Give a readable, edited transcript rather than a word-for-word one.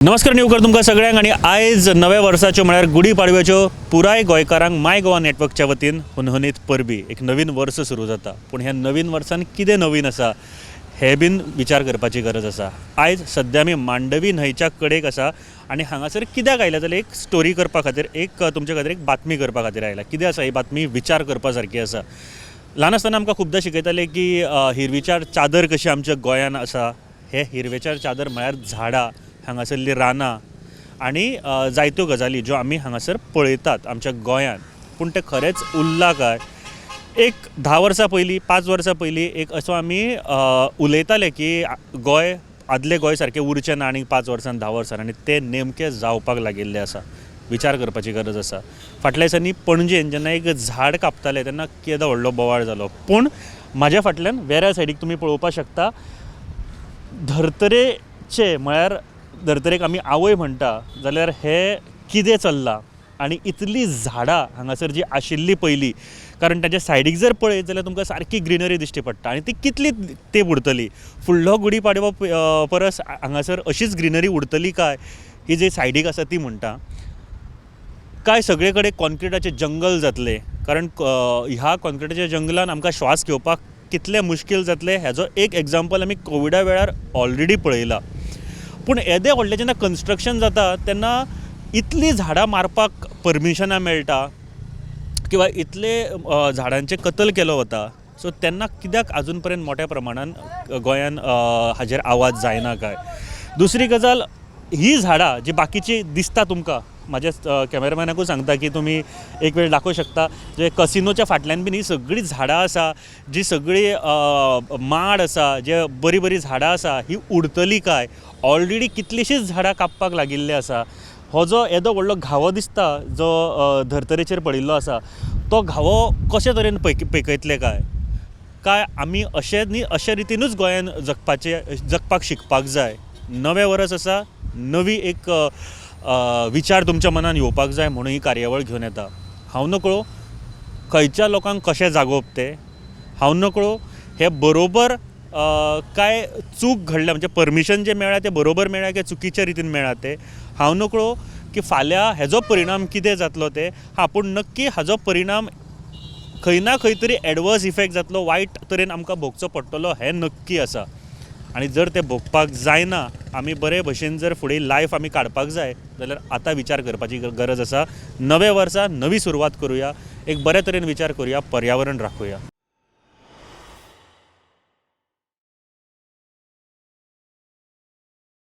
नमस्कार निवकर तुमकां सगळ्यांक आनी आयज नव्या वर्साच्यो म्हळ्यार गुडी पाडव्याच्यो पुराय गोंयकारांक माय गोवा नेटवर्कच्या वतीन हुनहुनीत परबी. एक नवीन वर्स सुरू जाता, पूण ह्या नवीन वर्सान कितें नवीन आसा हें बीन विचार करपाची गरज आसा. आयज सद्या आमी मांडवी न्हंयच्या कडेक आसा आनी हांगासर कित्याक आयल्या जाल्यार एक स्टोरी करपा खातीर, एक तुमच्या खातीर एक बातमी करपा खातीर आयला. कितें आसा ही बातमी, विचार करपा सारकी आसा. ल्हान आसतना आमकां खुबदां शिकयताले की हिरवीचार चादर कशी आमच्या गोंयान आसा. हे हिरवेचार चादर म्हळ्यार झाडां, हांगासरलीं रानां आनी जायत्यो गजाली ज्यो आमी हांगासर पळयतात आमच्या गोंयान. पूण तें खरेंच उरलां काय? एक 10 वर्सां पयलीं, 5 वर्सां पयलीं एक असो आमी उलयताले की गोंय आदलें गोंय सारकें उरचें ना आनी 5 वर्सान, 10 वर्सान, आनी तें नेमकें जावपाक लागिल्लें आसा. विचार करपाची गरज आसा. फाटल्या दिसांनी पणजेन जेन्ना एक झाड कापताले तेन्ना केदो व्हडलो बोवाळ जालो. पूण म्हाज्या फाटल्यान वेऱ्या सायडीक तुमी पळोवपाक शकता, धर्तरेचे म्हळ्यार धर्तरेक आमी आवय म्हणटा जाल्यार हें कितें चल्लां आनी इतलीं झाडां हांगासर जीं आशिल्लीं पयलीं, कारण ताच्या सायडीक जर पळयत जाल्यार तुमकां सारकी ग्रिनरी दिश्टी पडटा आनी ती कितली तेंप उरतली? फुडलो गुडी पाडवो परस हांगासर अशीच ग्रिनरी उरतली काय ही जी सायडीक आसा ती म्हणटा काय सगळे कडेन कॉन्क्रिटाचें जंगल जातलें? कारण ह्या कॉन्क्रिटाच्या जंगलान आमकां श्वास घेवपाक कितलें मुश्कील जातलें हेजो एक एग्जाम्पल आमी कोविडा वेळार ऑलरेडी पळयला. पूण येदें व्हडलें जेन्ना कन्स्ट्रक्शन जाता तेन्ना इतलीं झाडां मारपाक परमिशनां मेळटा किंवा इतले झाडांचें कत्ल केलो वता, सो तेन्ना कित्याक आजून पर्यंत मोठ्या प्रमाणान गोंयान हाजेर आवाज जायना काय? दुसरी गजाल, ही झाडां जी बाकीची दिसता तुमकां, म्हाज्या कॅमेरामॅनाकूय सांगता की तुमी एक वेळ दाखोवंक शकता, जे कसिनोच्या फाटल्यान बीन ही सगळीं झाडां आसा, जी सगळीं माड आसा, जे बरीं बरीं झाडां आसा, ही उरतली काय? ऑलरेडी कितलींशींच झाडां कापपाक लागिल्लीं आसा. हो जो येदो व्हडलो घावो दिसता जो धर्तरेचेर पडिल्लो आसा, तो घावो कशे तरेन पेकयतले काय? काय आमी अशें न्ही अशे रितीनूच गोंयान जगपाचें, जगपाक शिकपाक जाय? नवें वर्स आसा, नवी एक विचार तुमच्या मनान येवपाक जाय म्हणून ही कार्यावळ घेवन येता. हांव नकळो खंयच्या लोकांक कशें जागोवप तें, हांव नकळो हें बरोबर काय चूक घडल्या, म्हणजे परमिशन जें मेळ्ळां तें बरोबर मेळ्ळां काय चुकीच्या रितीन मेळ्ळां तें हांव नकळो, की फाल्यां हेजो परिणाम कितें जातलो तें. हां, पूण नक्की हाजो परिणाम खंय ना खंय तरी एडवर्स इफेक्ट जातलो, वायट तरेन आमकां भोगचो पडटलो हें नक्की आसा. आनी जर तें भोगपाक जायना, आमी बरे भशेन जर फुडें लायफ आमी काडपाक जाय जाल्यार आतां विचार करपाची गरज आसा. नवें वर्सा नवी सुरवात करुया, एक बरे तरेन विचार करुया, पर्यावरण राखुया.